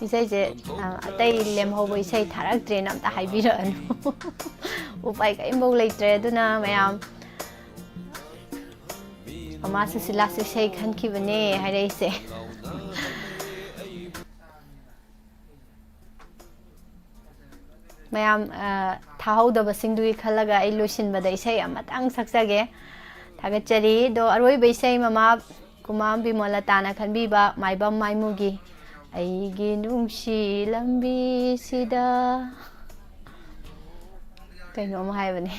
ꯏꯁꯩꯁꯦ, ꯑ, ꯑꯇꯩ ꯂꯦꯝꯍꯧꯕ ꯏꯁꯩ ꯊꯥꯔꯛꯇ꯭ꯔꯦꯅ ꯑꯝꯇ ꯍꯥꯏꯕꯤꯔꯛꯑꯅꯨ꯫ ꯎꯄꯥꯏ ꯀꯔꯤꯝꯐꯥꯎ ꯂꯩꯇ꯭ꯔꯦ꯫ ꯑꯗꯨꯅ ꯃꯌꯥꯝ ꯃꯃꯥ ꯁꯨꯁꯤꯂꯥꯁꯨ ꯏꯁꯩ ꯈꯟꯈꯤꯕꯅꯦ ꯍꯥꯏꯔꯛꯏꯁꯦ꯫ ꯃꯌꯥꯝ, ꯑ, ꯊꯥꯍꯧꯗꯕꯁꯤꯡꯗꯨꯒꯤ ꯈꯜꯂꯒ ꯑꯩ ꯂꯣꯏꯁꯤꯟꯕꯗ ꯏꯁꯩ ꯑꯃꯇꯪ ꯁꯛꯆꯒꯦ꯫ ꯊꯥꯒꯠꯆꯔꯤ꯫ ꯑꯗꯣ ꯑꯔꯣꯏꯕ ꯏꯁꯩ ꯃꯃꯥ ꯀꯨꯃꯥꯝ ꯕꯤꯃꯣꯂꯇꯥꯅ ꯈꯟꯕꯤꯕ ꯃꯥꯏꯕꯝ ꯃꯥꯏꯃꯨꯒꯤ "ꯑꯩꯒꯤ ꯅꯨꯡꯁꯤ ꯂꯝꯕꯤꯁꯤꯗ" ꯀꯩꯅꯣꯝ ꯍꯥꯏꯕꯅꯦ꯫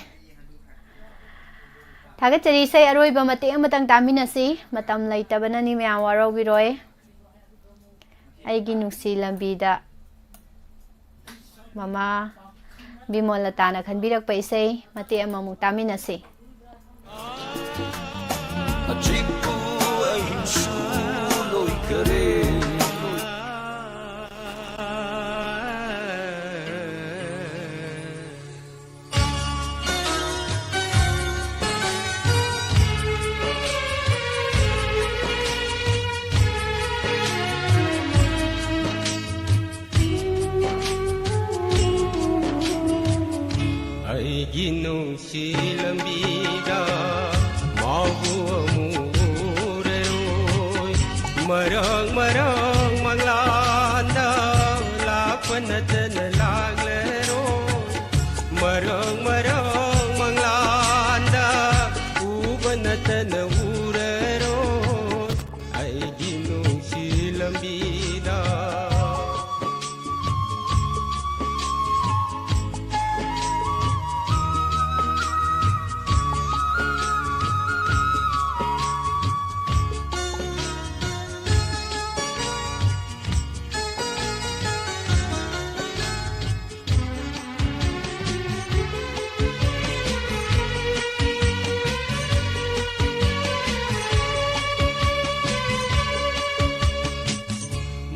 ꯊꯥꯒꯠꯆꯔꯤ꯫ ꯏꯁꯩ ꯑꯔꯣꯏꯕ ꯃꯇꯦꯛ ꯑꯃꯇꯪ ꯇꯥꯃꯤꯟꯅꯁꯤ꯫ ꯃꯇꯝ ꯂꯩꯇꯕꯅꯅꯤ, ꯃꯌꯥꯝ ꯋꯥꯔꯧꯕꯤꯔꯣꯏ꯫ "ꯑꯩꯒꯤ ꯅꯨꯡꯁꯤ ꯂꯝꯕꯤꯗ" ꯃꯃꯥ ꯕꯤꯃꯣꯂꯇꯥꯅ ꯈꯟꯕꯤꯔꯛꯄ ꯏꯁꯩ ꯃꯇꯦꯛ ꯑꯃꯃꯨꯛ ꯇꯥꯃꯤꯟꯅꯁꯤ꯫ ꯑꯆꯤꯛꯄ ꯑꯍꯤꯡꯁꯨ ꯂꯣꯏꯈꯔꯦ꯫ ꯑꯩꯒꯤ ꯅꯨꯡꯁꯤ ꯂꯝꯕꯤꯗ ꯃꯥꯕꯨ ꯑꯃꯨꯛ ꯎꯔꯔꯣꯏ꯫ ꯃꯔꯥꯡ ꯃꯔꯥꯡ ꯃꯪꯂꯥꯟꯗ ꯂꯥꯛꯄ ꯅꯠꯇꯅ ꯂꯥꯛꯂꯔꯣꯏ꯫ ꯃꯔꯥꯡ ꯃꯔꯥꯡ ꯃꯪꯂꯥꯟꯗ ꯎꯕ ꯅꯠꯇꯅ ꯎꯔꯔꯣꯏ꯫ ꯑꯩꯒꯤ ꯅꯨꯡꯁꯤ ꯂꯝꯕꯤꯗ꯫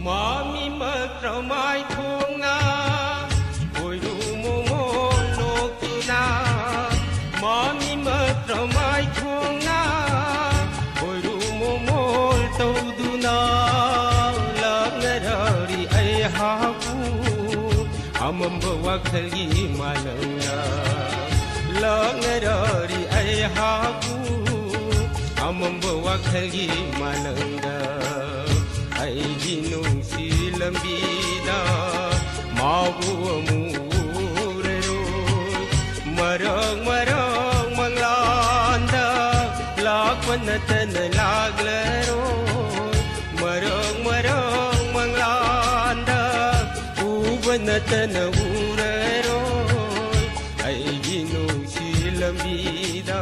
ꯃꯃꯤ ꯃꯀ꯭ꯔꯃꯥꯏ ꯊꯣꯡꯅ ꯈꯣꯏꯔꯨ ꯃꯣꯃꯣ ꯂꯣꯛꯇꯨꯅ, ꯃꯃꯤ ꯃꯀ꯭ꯔꯃꯥꯏ ꯊꯣꯡꯅ ꯈꯣꯏꯔꯨ ꯃꯣꯃꯣ ꯇꯧꯗꯨꯅ ꯂꯥꯛꯅꯔꯔꯤ ꯑꯩꯍꯥꯛꯄꯨ ꯑꯃꯝꯕ ꯋꯥꯈꯜꯒꯤ ꯃꯥꯂꯪꯗ꯫ ꯂꯥꯛꯅꯔꯔꯤ ꯑꯩꯍꯥꯛꯄꯨ ꯑꯃꯝꯕ ꯋꯥꯈꯜꯒꯤ ꯃꯥꯂꯪꯗ ꯑꯩꯒꯤ ꯅꯨꯡꯁꯤ ꯂꯝꯕꯤꯗ ꯃꯥꯕꯨ ꯑꯃꯨꯛ ꯎꯔꯔꯣꯏ꯫ ꯃꯔꯛ ꯃꯔꯛ ꯃꯪꯂꯥꯟꯗ ꯂꯥꯛꯄ ꯅꯠꯇꯅ ꯂꯥꯛꯂꯔꯣꯏ꯫ ꯃꯔꯛ ꯃꯔꯛ ꯃꯪꯂꯥꯟꯗ ꯎꯕ ꯅꯠꯇꯅ ꯎꯔꯔꯣꯏ꯫ ꯑꯩꯒꯤ ꯅꯨꯡꯁꯤ ꯂꯝꯕꯤꯗ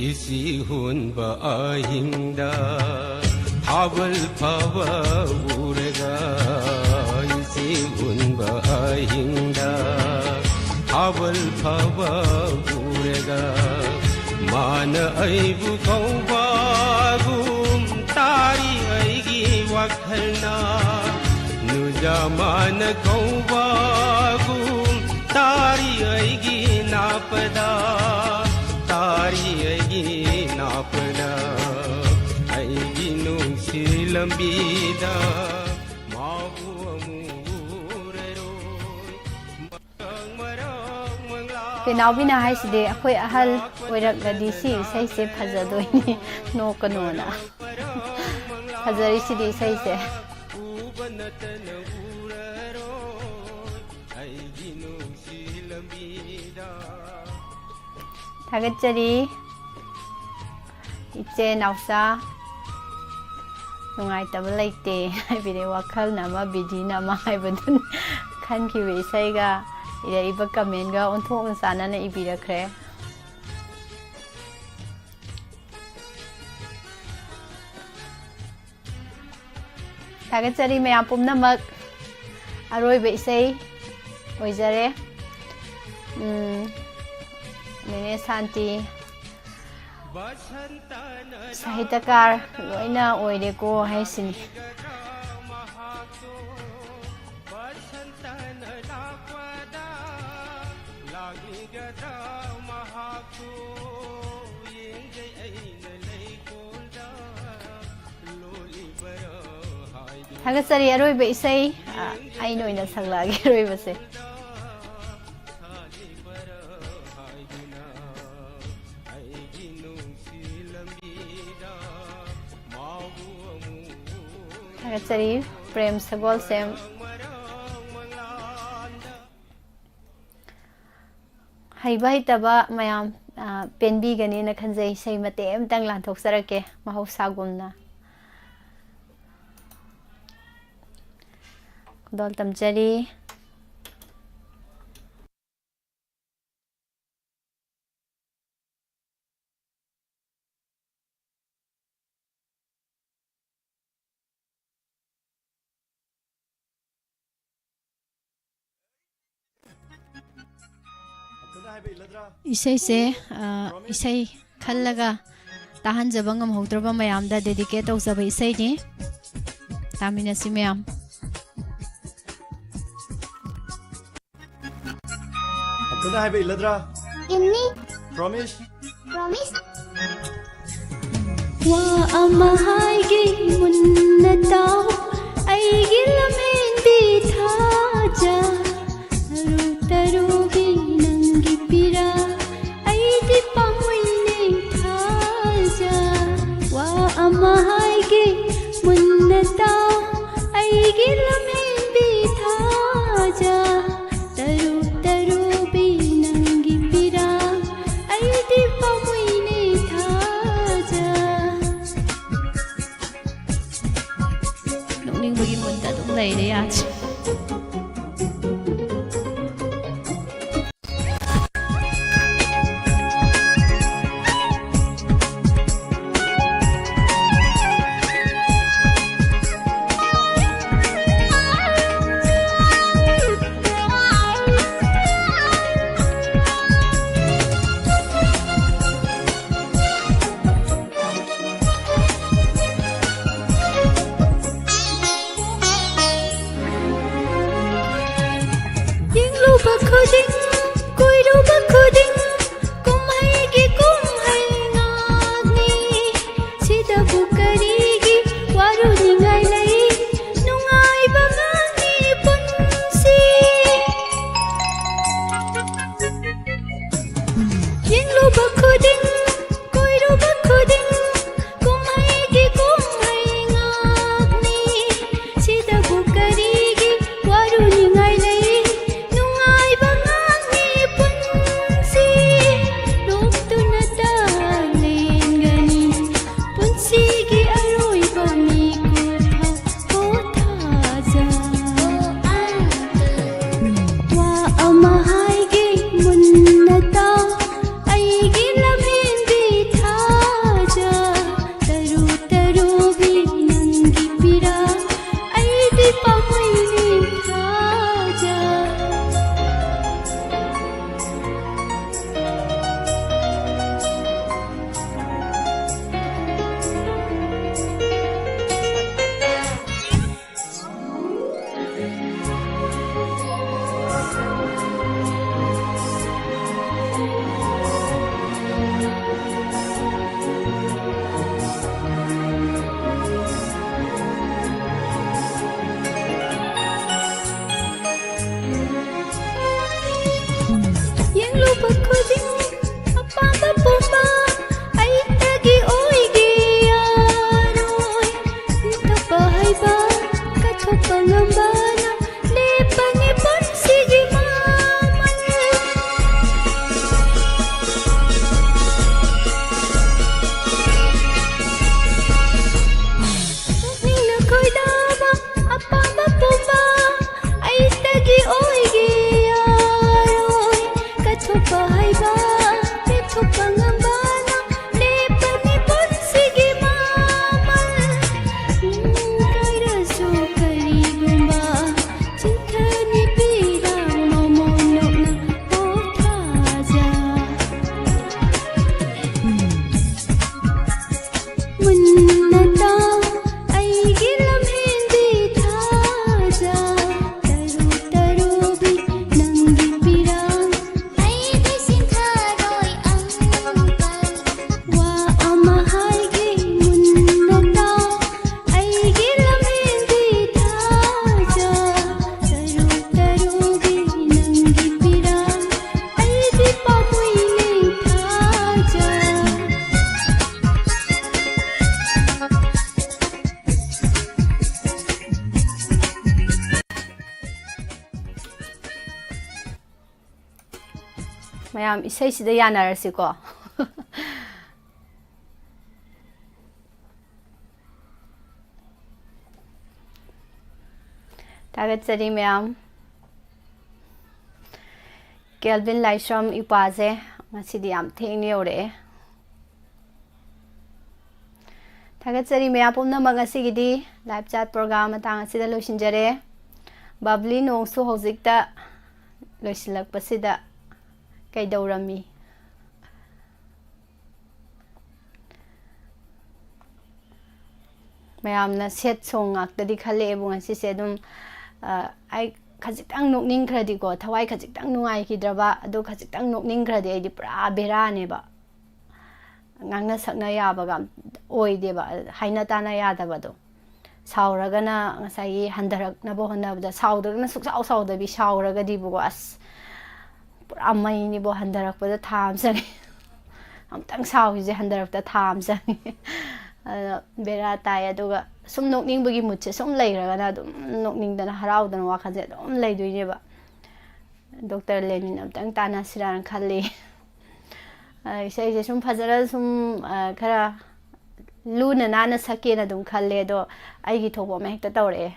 ꯏꯁꯤ ꯍꯨꯟꯕ ꯑꯍꯤꯡꯗ ꯊꯥꯕꯜ ꯐꯕ ꯎꯔꯒ, ꯏꯁꯤ ꯍꯨꯟꯕ ꯑꯍꯤꯡꯗ ꯊꯥꯕꯜ ꯐꯕ ꯎꯔꯒ, ꯃꯥꯅ ꯑꯩꯕꯨ ꯀꯧꯕꯒꯨꯝ ꯇꯥꯔꯤ ꯑꯩꯒꯤ ꯋꯥꯈꯜꯅ꯫ ꯅꯨꯖꯥ ꯃꯥꯅ ꯀꯧꯕꯒꯨꯝ ꯇꯥꯔꯤ ꯑꯩꯒꯤ ꯅꯥꯄꯗ, ꯇꯥꯔꯤ ꯑꯩꯒꯤ ꯅꯥꯄꯗ꯫ ꯑꯩꯒꯤ ꯅꯨꯡꯁꯤ ꯂꯝꯕꯤꯗ ꯃꯥꯕꯨ ꯑꯃꯨꯛ ꯎꯔꯔꯣꯏ꯫ ꯄꯦꯅꯥꯎꯕꯤꯅ ꯍꯥꯏꯁꯤꯗꯤ ꯑꯩꯈꯣꯏ ꯑꯍꯜ ꯑꯣꯏꯔꯛꯂꯗꯤ ꯁꯤ ꯏꯁꯩꯁꯦ ꯐꯖꯗꯣꯏꯅꯤ, ꯅꯣꯛꯀꯅꯣꯅ꯫ ꯐꯖꯔꯤꯁꯤꯗꯤ ꯏꯁꯩꯁꯦ꯫ ꯊꯥꯒꯠꯆꯔꯤ꯫ ꯏꯆꯦ ꯅꯥꯎꯆꯥ, ꯅꯨꯡꯉꯥꯏꯇꯕ ꯂꯩꯇꯦ ꯍꯥꯏꯕꯤꯔꯦ, ꯋꯥꯈꯜꯅ ꯑꯃ ꯕꯤꯙꯤꯅ ꯑꯃ ꯍꯥꯏꯕꯗꯨꯅꯤ꯫ ꯈꯟꯈꯤꯕ ꯏꯁꯩꯒ ꯏꯔꯛꯏꯕ ꯀꯃꯦꯟꯒ ꯑꯣꯟꯊꯣꯛꯅ ꯆꯥꯟꯅꯅ ꯏꯕꯤꯔꯛꯈ꯭ꯔꯦ꯫ ꯊꯥꯒꯠꯆꯔꯤ ꯃꯌꯥꯝ ꯄꯨꯝꯅꯃꯛ꯫ ꯑꯔꯣꯏꯕ ꯏꯁꯩ ꯑꯣꯏꯖꯔꯦ꯫ ꯎꯝ, ꯅꯦꯅꯦ ꯁꯥꯟꯇꯤ, ꯁꯥꯍꯤꯇ꯭ꯌꯀꯥꯔ ꯂꯣꯏꯅ ꯑꯣꯏꯔꯦꯀꯣ ꯍꯥꯏꯁꯤꯅꯤ꯫ ꯊꯥꯒꯠꯆꯔꯤ꯫ ꯑꯔꯣꯏꯕ ꯏꯁꯩ, ꯑ, ꯑꯩꯅ ꯑꯣꯏꯅ ꯁꯛꯂꯛꯑꯒꯦ ꯑꯔꯣꯏꯕꯁꯦ꯫ ꯊꯥꯒꯠꯆꯔꯤ, ꯄ꯭ꯔꯦꯝ ꯁꯒꯣꯜꯁꯦꯝ꯫ ꯍꯩꯕ ꯍꯩꯇꯕ ꯃꯌꯥꯝ, ꯑ, ꯄꯦꯟꯕꯤꯒꯅꯦꯅ ꯈꯟꯖꯩ꯫ ꯏꯁꯩ ꯃꯇꯦꯛ ꯑꯃꯇꯪ ꯂꯥꯟꯊꯣꯛꯆꯔꯛꯀꯦ, ꯃꯍꯧꯁꯥꯒꯨꯝꯅ꯫ ꯈꯨꯗꯣꯜ ꯇꯝꯖꯔꯤ꯫ ꯏꯁꯩꯁꯦ, ꯑ, ꯏꯁꯩ ꯈꯜꯂꯒ ꯇꯥꯍꯟꯖꯕ ꯉꯝꯍꯧꯗ꯭ꯔꯕ ꯃꯌꯥꯝꯗ dedicate ꯇꯧꯖꯕ ꯏꯁꯩꯅꯤ꯫ ꯇꯥꯃꯤꯟꯅꯁꯤ ꯃꯌꯥꯝ꯫ ꯑꯝꯇꯗ ꯍꯥꯏꯕ ꯏꯜꯂꯗ꯭ꯔꯥ? ꯏꯟꯅꯤ꯫ Promise? Promise? ꯋꯥ ꯑꯃ ꯍꯥꯏꯒꯦ ꯃꯨꯟꯅ ꯇꯥꯎ, ꯑꯩꯒꯤ ꯂꯝꯍꯦꯟꯕꯤ ꯊꯥꯖ꯫ ꯇꯔꯨ ꯇꯔꯨꯕꯤ ꯅꯪꯒꯤ ꯄꯤꯔꯥ, ꯑꯩꯗꯤ ꯄꯥꯝꯃꯨꯏꯅꯦ ꯊꯥꯖ꯫ ꯋꯥ ꯑꯃ ꯍꯥꯏꯒꯦ ꯃꯨꯟꯅ ꯇꯥꯎ, ꯑꯩꯒꯤ ꯂꯝꯍꯦꯟꯕꯤ ꯊꯥꯖ꯫ ꯇꯔꯨ ꯇꯔꯨꯕꯤ ꯅꯪꯒꯤ ꯄꯤꯔꯥ, ꯑꯩꯗꯤ ꯄꯥꯝꯃꯨꯏꯅꯦ ꯊꯥꯖ꯫ ꯅꯣꯛꯅꯤꯡꯕꯒꯤ ꯃꯨꯠꯇ ꯑꯗꯨꯝ ꯂꯩꯔꯦ ꯌꯥꯗ꯭ꯔꯦ꯫ ꯌꯦꯡꯂꯨꯕ ꯈꯨꯗꯤꯡ, ꯀꯣꯏꯔꯨꯕ ꯈꯨꯗꯤꯡ, ꯀꯨꯝꯍꯩꯒꯤ ꯀꯨꯝꯍꯩ ꯉꯥꯛꯅꯤ꯫ ꯁꯤꯗꯕꯨ ꯀꯔꯤꯒꯤ ꯋꯥꯔꯨꯅꯤꯡꯉꯥꯏ ꯂꯩ? ꯄꯥꯝꯃꯩꯅꯤ ꯊꯥꯖ꯫ ꯌꯦꯡꯂꯨꯕ ꯈꯨꯗꯤꯡ ꯑꯄꯥꯝꯕ ꯄꯨꯝꯕ ꯑꯩꯇꯒꯤ ꯑꯣꯏꯒꯦ ꯌꯥꯔꯣꯏ꯫ ꯏꯟꯊꯣꯛꯄ ꯍꯩꯕ, ꯀꯠꯊꯣꯛꯄ ꯉꯝꯕꯅ ꯂꯦꯞꯄꯅꯤ ꯄꯨꯟꯁꯤꯒꯤ ꯃꯃꯜ꯫ ꯄꯨꯛꯅꯤꯡꯅ ꯈꯣꯏꯗꯥꯕ ꯑꯄꯥꯝꯕ ꯄꯨꯝꯕ ꯑꯩꯇꯒꯤ ꯑꯣꯏꯒꯦ ꯌꯥꯔꯣꯏ꯫ ꯀꯠꯊꯣꯛꯄ ꯍꯩꯕ, ꯄꯦꯟꯊꯣꯛꯄ ꯉꯝꯕꯅ ꯂꯦꯞꯄꯅꯤ ꯄꯨꯟꯁꯤꯒꯤ ꯃꯃꯜ꯫ ꯎꯝ, ꯀꯥꯏꯔꯁꯨ ꯀꯔꯤꯒꯨꯝꯕ ꯆꯤꯡꯊꯅꯤ ꯄꯤꯔꯥꯡ ꯃꯃꯣꯟ ꯅꯣꯛꯅ ꯄꯣꯊꯥꯖ꯫ ꯃꯨꯟꯅ ꯇꯥꯎ ꯑꯩꯒꯤ ꯂꯝꯍꯦꯟꯕꯤ ꯊꯥꯖ꯫ ꯇꯔꯨ ꯇꯔꯨꯕꯤ ꯅꯪꯒꯤ ꯄꯤꯔꯥꯡ ꯑꯩꯗꯤ ꯁꯤꯡꯊꯥꯔꯣꯏ ꯑꯃꯨꯛꯀ꯫ ꯋꯥ ꯑꯃ ꯍꯥꯏꯒꯦ ꯃꯨꯟꯅ ꯇꯥꯎ ꯑꯩꯒꯤ ꯂꯝꯍꯦꯟꯕꯤ ꯊꯥꯖ꯫ ꯇꯔꯨ ꯇꯔꯨꯕꯤ ꯅꯪꯒꯤ ꯄꯤꯔꯥꯡ ꯑꯩꯗꯤ ꯄꯥꯝꯃꯨꯏꯅꯦ ꯊꯥꯖ꯫ ꯃꯌꯥꯝ ꯏꯁꯩꯁꯤꯗ ꯌꯥꯅꯔꯁꯤꯀꯣ꯫ ꯊꯥꯒꯠꯆꯔꯤ ꯃꯌꯥꯝ꯫ ꯀꯦꯜꯚꯤꯟ ꯂꯥꯏꯁ꯭ꯔꯝ ꯏꯄꯥꯁꯦ ꯉꯁꯤꯗꯤ ꯌꯥꯝ ꯊꯦꯡꯅ ꯌꯧꯔꯛꯑꯦ꯫ ꯊꯥꯒꯠꯆꯔꯤ ꯃꯌꯥꯝ ꯄꯨꯝꯅꯃꯛ꯫ ꯉꯁꯤꯒꯤꯗꯤ live chat program ꯃꯇꯥꯡ ꯑꯁꯤꯗ ꯂꯣꯏꯁꯤꯟꯖꯔꯦ꯫ ꯕꯕ꯭ꯂꯤ ꯅꯣꯡꯁꯨ ꯍꯧꯖꯤꯛꯇ ꯂꯣꯏꯁꯤꯜꯂꯛꯄꯁꯤꯗ ꯀꯩꯗꯧꯔꯝꯃꯤ? ꯃꯌꯥꯝꯅ sad song ꯉꯥꯛꯇꯗꯤ ꯈꯜꯂꯛꯑꯦꯕꯨ ꯉꯁꯤꯁꯦ꯫ ꯑꯗꯨꯝ, ꯑ, ꯑꯩ ꯈꯖꯤꯛꯇꯪ ꯅꯣꯛꯅꯤꯡꯈ꯭ꯔꯗꯤꯀꯣ, ꯊꯋꯥꯏ ꯈꯖꯤꯛꯇꯪ ꯅꯨꯡꯉꯥꯏꯈꯤꯗ꯭ꯔꯕ, ꯑꯗꯨ ꯈꯖꯤꯛꯇꯪ ꯅꯣꯛꯅꯤꯡꯈ꯭ꯔꯗꯤ ꯑꯩꯗꯤ ꯄꯨꯔꯥ ꯕꯦꯔꯥꯅꯦꯕ꯫ ꯉꯥꯡꯅ ꯁꯛꯅ ꯌꯥꯕꯒ ꯑꯝ-, ꯑꯣꯏꯗꯦꯕ, ꯍꯥꯏꯅ ꯇꯥꯅ ꯌꯥꯗꯕꯗꯣ꯫ ꯁꯥꯎꯔꯒꯅ ꯉꯁꯥꯏꯒꯤ ꯍꯟꯊꯔꯛꯅꯕ ꯍꯣꯠꯅꯕꯗ, ꯁꯥꯎꯗ꯭ꯔꯒꯅ ꯁꯨꯛꯁꯥꯎ ꯁꯥꯎꯗꯕꯤ, ꯁꯥꯎꯔꯒꯗꯤꯕꯀꯣ, ꯑꯁ, ꯄꯨꯔꯥ ꯃꯩꯅꯤꯕꯣ, ꯍꯟꯊꯔꯛꯄꯗ ꯊꯥ ꯑꯃ ꯆꯪꯉꯤ꯫ ꯑꯃꯨꯛꯇꯪ ꯁꯥꯎꯈꯤꯁꯦ, ꯍꯟꯊꯔꯛꯄꯗ ꯊꯥ ꯑꯃ ꯆꯪꯉꯤ꯫ ꯑꯗꯨꯅ ꯕꯦꯔꯥ ꯇꯥꯏ꯫ ꯑꯗꯨꯒ ꯁꯨꯝ ꯅꯣꯛꯅꯤꯡꯕꯒꯤ moodꯁꯦ ꯁꯨꯝ ꯂꯩꯈ꯭ꯔꯒꯅ ꯑꯗꯨꯝ ꯅꯣꯛꯅꯤꯡꯗꯅ, ꯍꯔꯥꯎꯗꯅ ꯋꯥꯈꯜꯁꯦ ꯑꯗꯨꯝ ꯂꯩꯗꯣꯏꯅꯦꯕ꯫ ꯗꯣꯛꯇꯔ ꯂꯦꯅꯤꯟ ꯑꯝꯇꯪ ꯇꯥꯟꯅꯁꯤꯔꯥꯅ ꯈꯜꯂꯤ꯫ ꯑ, ꯏꯁꯩꯁꯦ ꯁꯨꯝ ꯐꯖꯅ ꯁꯨꯝ, ꯑ, ꯈꯔ ꯂꯨꯅ ꯅꯥꯟꯅ ꯁꯛꯀꯦꯅ ꯑꯗꯨꯝ ꯈꯜꯂꯦ, ꯑꯗꯣ ꯑꯩꯒꯤ ꯊꯣꯛꯄ ꯑꯃ ꯍꯦꯛꯇ ꯇꯧꯔꯛꯑꯦ꯫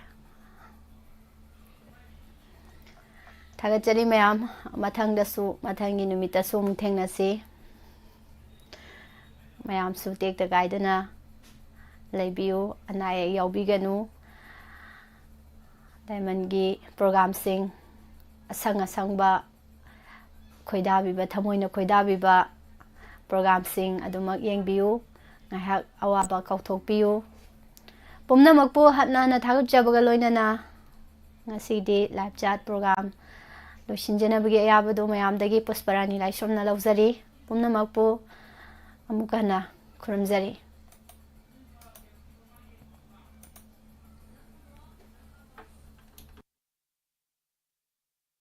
ꯊꯥꯒꯠꯆꯔꯤ ꯃꯌꯥꯝ꯫ ꯃꯊꯪꯗꯁꯨ, ꯃꯊꯪꯒꯤ ꯅꯨꯃꯤꯠꯇꯁꯨ ꯑꯃꯨꯛ ꯊꯦꯡꯅꯁꯤ꯫ ꯃꯌꯥꯝꯁꯨ ꯇꯦꯛꯇ ꯀꯥꯏꯗꯅ ꯂꯩꯕꯤꯌꯨ, ꯑꯅꯥ ꯑꯌꯦꯛ ꯌꯥꯎꯕꯤꯒꯅꯨ꯫ ꯗꯥꯏꯃꯟꯒꯤ programꯁꯤꯡ, ꯑꯁꯪ ꯑꯁꯪꯕ, ꯈꯣꯏꯗꯥꯕꯤꯕ, ꯊꯃꯣꯏꯅ ꯈꯣꯏꯗꯥꯕꯤꯕ programꯁꯤꯡ ꯑꯗꯨꯃꯛ ꯌꯦꯡꯕꯤꯌꯨ꯫ ꯉꯥꯏꯍꯥꯛ ꯑꯋꯥꯕ ꯀꯥꯎꯊꯣꯛꯄꯤꯌꯨ꯫ ꯄꯨꯝꯅꯃꯛꯄꯨ ꯍꯟꯅ ꯍꯟꯅ ꯊꯥꯒꯠꯆꯕꯒ ꯂꯣꯏꯅꯅ ꯉꯁꯤꯗꯤ live chat program ꯂꯣꯏꯁꯤꯟꯖꯅꯕꯒꯤ ꯑꯌꯥꯕꯗꯨ ꯃꯌꯥꯝꯗꯒꯤ ꯄꯨꯁꯄꯔꯥꯅꯤ ꯂꯥꯏꯁ꯭ꯔꯝꯅ ꯂꯧꯖꯔꯤ꯫ ꯄꯨꯝꯅꯃꯛꯄꯨ ꯑꯃꯨꯛ ꯍꯟꯅ ꯈꯨꯔꯨꯝꯖꯔꯤ꯫